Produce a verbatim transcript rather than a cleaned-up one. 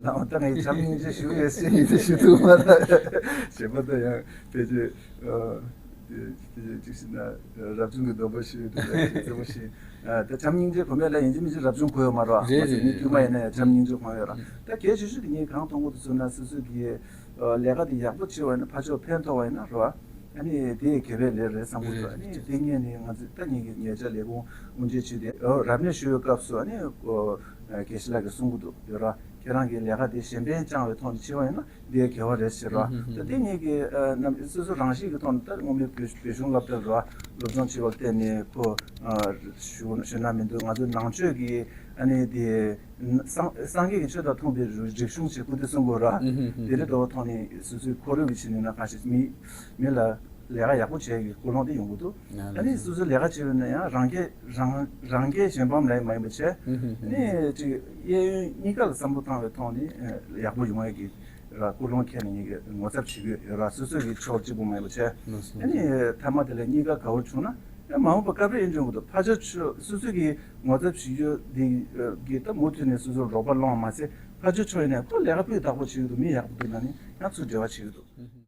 ལའང་ད་ངས་བྱམས་སྙིང་རྗེ་ཞུ་ཡས་སེ་ཡིན་ཞུ་ཐུབ་མ་རེད། བྱས་པ་ད་ཡང་ཕལ་ཆེར་ཨ་དེ་དེ་ཅིག་ཞིག་ན་རབ་བྱུང་གི་སྡོམ་པ་ཞུ་ཡས་དེ་ལ་ཅིག་བརྩེ་བོ་ཞིག་ཨ་ད་བྱམས་སྙིང་རྗེ་གོ་མེད་ལ་ཡིན་གཅིག་མིན་གཅིག་རབ་བྱུང་གོ་ཡོད་མ་རེད་བ། རེད་རེད་མི་རེད། དཀྱུས་མ་ཡིན་ན་ཡང་བྱམས་སྙིང་རྗེ་གོ་ཡོད་ར། ད་གལ་ཆེ་ཤོས་དེ་ངས་གང་མཐོང་གི་འདུག་ཟེར་ན་སོ་སོ་གི་ལས་ཀ་དེ་ཡག་པོ་བྱེད་པ་ཡིན་ན་ཕར་ཕྱོགས་ཕན་ཐོགས་པ་ཡིན་ན་རེད་བ། ཨ་ནི་དེ་དགེ་བའི་ལས་རེད་བསམ་གྱི་འདུག་ཨ་ནི་དེ་སྔོན་ནས་ང་ཚོས་ད་ངེད་ཀྱི་ཉེ་ཆར་ལས་ཁུངས་དབུ་འབྱེད་བྱས་ཏེ་རབ་གནས་ཞུ་བའི་སྐབས་སུ་ཨ་ནི་དགེ་བཤེས་ལགས་ཀྱིས་གསུང་གི་འདུག་ཡོད་ར། ཁྱེད་རང་གི་ལས་ཀ་དེ་གཞན་ཕན་བསྐྱངས་པའི་ཐོག་ནས་བྱས་པ་ཡིན་ན་དེ་དགེ་བ་རེད་ཟེར་ར། ད་དེ་ངེད་ཀྱི་རྣམ་སོ་སོ་རང་བཞིན་གྱི་ཐོག་ནས་ད་སྔོན་མའི་བོད་བོད་གཞུང་སློབ་གྲྭ་ར་སློབ་སྦྱོང་བྱས་པར་བརྟེན་ནས་ཁོ་ཞུ་ཞུ་ན་མི་འདུག་ང་ཚོ་ནང་ཆོས་ཀྱི་ཨ་ནི་དེ། སངས་སངས་རྒྱས་ཀྱི་ཆོས་དང་མཐུན་པའི་རིག་གཞུང་ཞེས་སྐུ་དེ་གསུང་དགོས་ར། དེ་འདྲ་འདྲ་བོ་ཐོག་ནས་སོ་སོའི་ཁོར་ཡུག་གི་ཆ་ནས་ན་ཁ་ཤས་མི་མི་ལ་ལས་ཀ་ཡག་པོ་བྱེད་ཀྱི་ཀུན་སློང་དེ་ཡོང་གི་འདུག་ཨ་ནི་སོ་སོའི་ལས་ཀ་བྱེད་པ་ན་ཡང་རང་སྐད་རང་རང་སྐད་གཞན་ཕམ་ལས་མ་ཡིན་པ་བྱས། ཨ་ནི་ཅིག་གཡས་གཡོན་གཉིས་ཀ་ལ་བསམ་བློ་བཏང་བའི་ཐོག་ནས་ཡག་པོ་ཡོང་ཡ་གི་ར་ཀུན་སློང་འཁྱེར་ནས་ངེད་ཀྱི་ངོ་ཚབ་བྱེད་ཀྱི་ཡོད་ར། སོ་སོ་གི་ཕྱོགས་གཅིག་པུ་མ་ཡིན་པ་བྱས། ཨ་ནི་མཐའ་མ་དེ་ལ་གཉིས་ཀ་དགའ་བོ་བྱུང་ན། ཡང་མ་འོངས་པ་སྐབས་རེ་ཡིན་འགྲོ་གི་འདུག་ཕར་ཕྱོགས་ཕྱོགས་སོ་སོ་གི་ངོ་ཚབ་བྱེད་རྒྱུ་འདི་གི་ད་མུ་མཐུད་ནས་སོ་སོར་རོགས་པ་སློང་བ་མ་ཟད་ཕར་ཕྱོགས་ཕྱོགས་ཡིན་ནའི་ཁོ་ལས་ཀ་སྤུས་དག་པོ་བྱེད་ཀྱི་འདུག་མི་ཡག་པོ་འདུག་ན་ནི་ཡང་ཚུར་འབྲེལ་བ་བྱེད་ཀྱི་འདུག